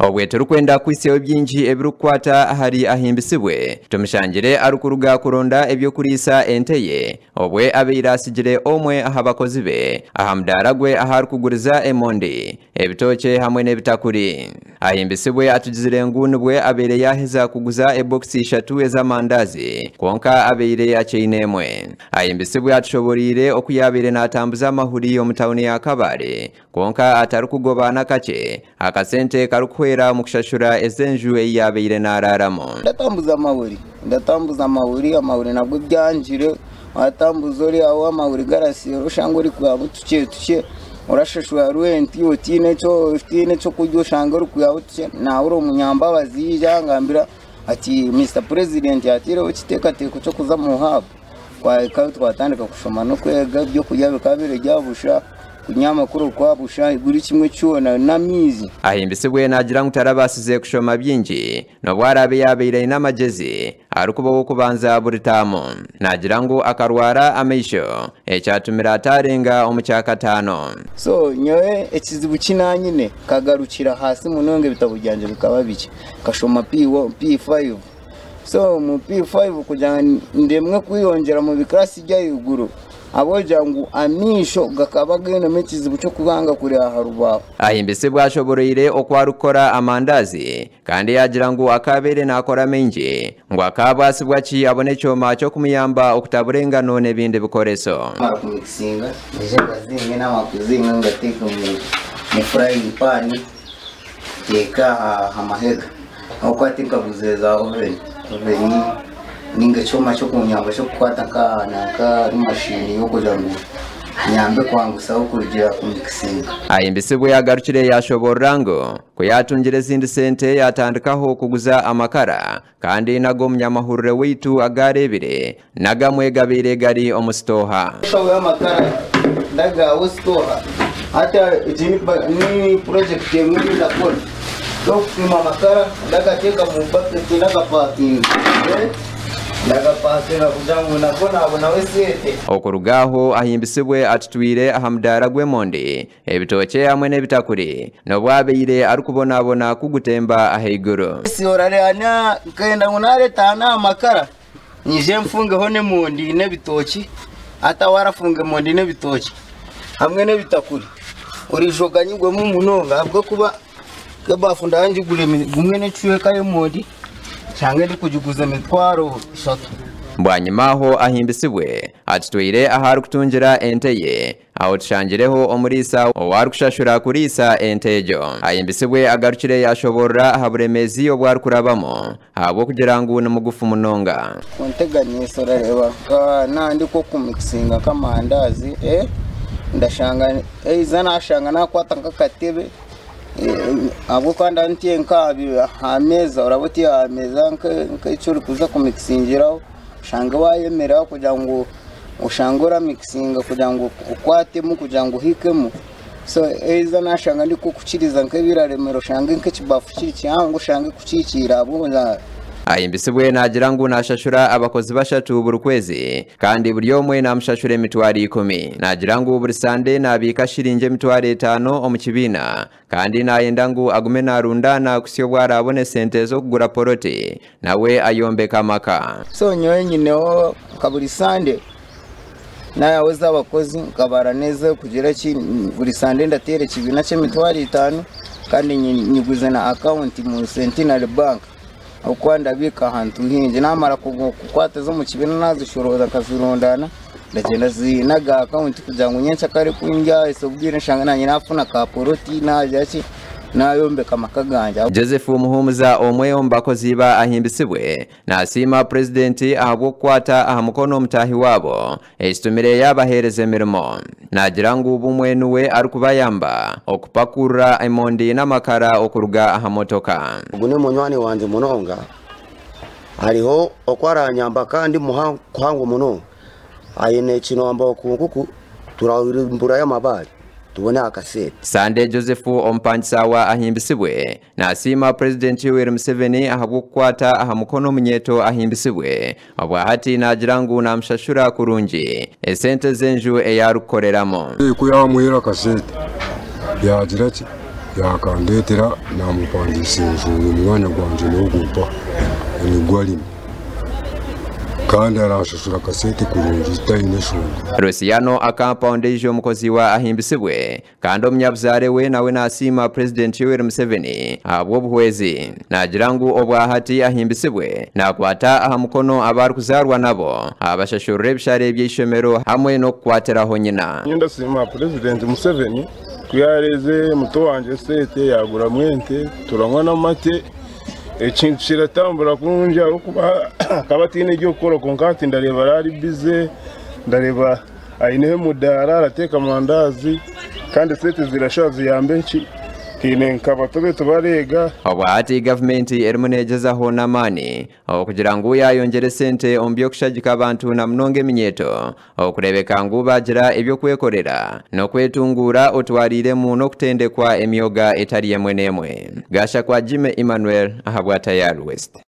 Obwe turikwenda kuhitsyaho bingi ebirikukwata ahari Ahimbisibwe, tumushangire arikuruga kuronda eby'okuriisa ente ye, obwe abaire asigire omwe aha bakozi be aha mudaara gwe ahu arikuguriza emondi, ebitookye hamwe n'ebitakuri. Ahimbisibwe atugizire ngu nibwe abaire yaaheza kuguza ebokisi ishatu ez'amandaazi kwonka abaire akyaine emwe. Ahimbisibwe atushoboreire oku yaabaire naatambuza amahuri omu tauni ya Kabale kwonka atarikugoba n'akakye akasente karikuhwera omu kushashura ez'enju ei yaabaire naaraaramu. Ndatambuza amahuri, ndatambuza amahuri, amahuri nabwo byangire, watambuza ori aho amahuri garasiira oshanga orikwihamu tukye tukye, orashashura rwenti otiine ekyokurya oshanga orikwihaho tukye, nahurira omunyambabazi yaija yangambira ati Mister President ataireho ekiteekateeko ky'okuza omu haabu, twahikayo twatandika kushoma n'okwega ebyokurya bikaba biri busha. Kunyaama kuri okwa busha buri kimwe kyona n'amaizi. Ahimbisibwe naagira ngu tarabaasize kushoma bingi n'obu araabe yaabaire aine amagyezi arikuba ow'okubanza buri taamu. Naagira ngu akarwara amaisho ekyatumire ataarenga omu kyakataano. So nyowe ekizibu ki nanyine nkagarukira ahansi munonga ebitabo byangye bikaba bikye nkashoma P5 so omu P5 kugira ngu ndemwe kweyongyera omu bikiraasi by'ahaiguru ahabw'okugira ngu amaisho gakaba gainemu ekizibu ky'okubanga kureeba aha rubaaho. Ahimbisibwe ashoboroire oku arikukora amandaazi kandi yaagira ngu akaabaire naakora maingi ngu akaabaasibwa ki abone ekyoma ky'okumuyamba okutabura engano n'ebindi bikoreso. Namara kumikisinga nyije ngazinge namara kuzinga ngateeke omu frying pan nteeke aha mahega ahabw'okuba tinkaguziire za oven, oven ninga ekyoma ky'okunyamba ky'okukwata nka mashini y'okugira ngu nyambe kwangusaho kurugiirira kumikisinga. Ahimbisibwe yagarukire yashoborora ngu ku yaatungire ezindi sente yaatandikaho kuguza amakara kandi nago omunyamahurire waitu agaareebire n'agamwe gabaire gari omu sitooha. Enshaho y'amakara ndagaaho sitooha hati egi ni purojekiti emwe ei ndakora y'okupima amakara ndagateeka omu baketi ndagapakinga ndagapakinga kugira ngu nabwo naabonaho esente. Okuruga aho Ahimbisibwe atutwire aha mudaara gw'emondi, ebitookye hamwe n'ebitakuri n'obu abaire arikubonabona kugutemba ahaiguru. Orareeba nkenda ngu naareeta aha n'aha makara nyije nfungeho n'emondi n'ebitookye hati aho warafunga emondi n'ebitookye hamwe n'ebitakuri oriija oganyirwemu munonga ahabw'okuba nk'ebafu ndaba ngigura gumwe n'ekicweka y'emondi nshange ndikugiguza emitwaro eshatu. Bwanyima aho Ahimbisibwe atutwire ahu arikutungira ente ye aho tushangireho omuriisa ou arikushashura kuriisa ente egyo. Ahimbisibwe agarukire yaashoboorora aha buremeezi obu arikurabamu ahabw'okugira ngu ni mugufu munonga. Kunteganisa orareeba nka nandi nk'okumikisinga nk'amandaazi ndashanga eiza nashanga nakwata nk'akatebe ahabw'okuba ndaba ntiire nk'aha meeza oraba otiire aha meeza nk'eki orikuza kumikisingiraho oshange wayemereraho kugira ngu oshange oramikisinga kugira ngu okwatemu kugira ngu ohikemu so eiza nashanga ndikukukiriza nk'ebiraremera oshange nk'ekibafu kiri kihango oshange kukikiira ahabw'okugira. Ahimbisibwe naagira ngu naashashura abakozi bashatu buri kwezi kandi buri omwe naamushashura 100,000. Naagira ngu buri sande naabiika shiringi 50,000 omu kibiina kandi naayenda ngu agume naarundaana kuhitsya obu araabone sente z'okugura poroti nawe ayombeke amaka. So nyowe nyineho nka buri sande nayahoza abakozi nkabara neza kugira ki buri sande ndateera ekibiina ky'emitwaro 5 kandi nyiguze na akawunti mu Centenary Bank okuba ndabiika ahantu hingi namara kukwata ez'omu kibiina nazishorooza nkazirundaana ndagyenda zinaga akawunti kugira ngu nyencakare kundyahisa obwire nshanga nanye nafuna ka poroti nagira ki nayombeka amaka gangye. Joseph Muhumuza omwe omu bakozi ba Ahimbisibwe naasiima purezidenti ahabw'okukwata aha mukono omutaahi waabo ekitumire yaabaheereza emirimo. Naagira ngu bumwe niwe arikubayamba okupakurura emondi n'amakara okuruga aha motoka. Ogu ni munywani wangye munonga hariho oku aranyamba kandi kuhango munonga aine ekinombe okunkuku turahurimburayo amabaare tubone akasente. Sande Joseph omupangisa wa Ahimbisibwe naasiima purezidenti Yoweri Museveni ahabw'okukwata aha mukono omunyeeto Ahimbisibwe obwahati naagira ngu naamushashura kurungi esente z'enju ei arikukoreramu. Ku yamuheera akasente yagira ki Yaakandetera naamupangisa enju omu mwanya gwangye n'ogwo mpa nigwo arimu kandi aranshashura akasente kurungi zitaine nshonga. Luciano akampa ondiijo omukozi wa Ahimbisibwe kandi omunyabuzaare we nawe nasiima Purezidenti Yoweri Museveni ahabw'obuhwezi. Naagira ngu obwahati Ahimbisibwe nakwata aha mukono abu arikuzaarwa nabo abashashurira ebishare by'eishomero hamwe n'okukwatiraho nyina. Nyowe ndasiima Purezidenti Museveni ku yareeze muto wangye esente yaguramu ente turanywa n'amate ekintu kiratambura kurungi ahabw'okuba akaba ataine eby'okukora kwonka hati ndareeba ari bize ndareeba aineho omudaara arateeka amandaazi kandi esente zirashusha ziyambe ki haine nka bato baitu bareega. Obwahati gavumenti erimu negyezaho n'amaani okugira ngu yayongyera esente omu by'okushagika abantu na munonga eminyeeto okureebeka ngu baagira eby'okwekorera n'okwetunguura otwariiremu n'okutendekwa emyoga etari emwe n'emwe. Gashakwa Jimmy Emmanuel ahabwa Tayari West.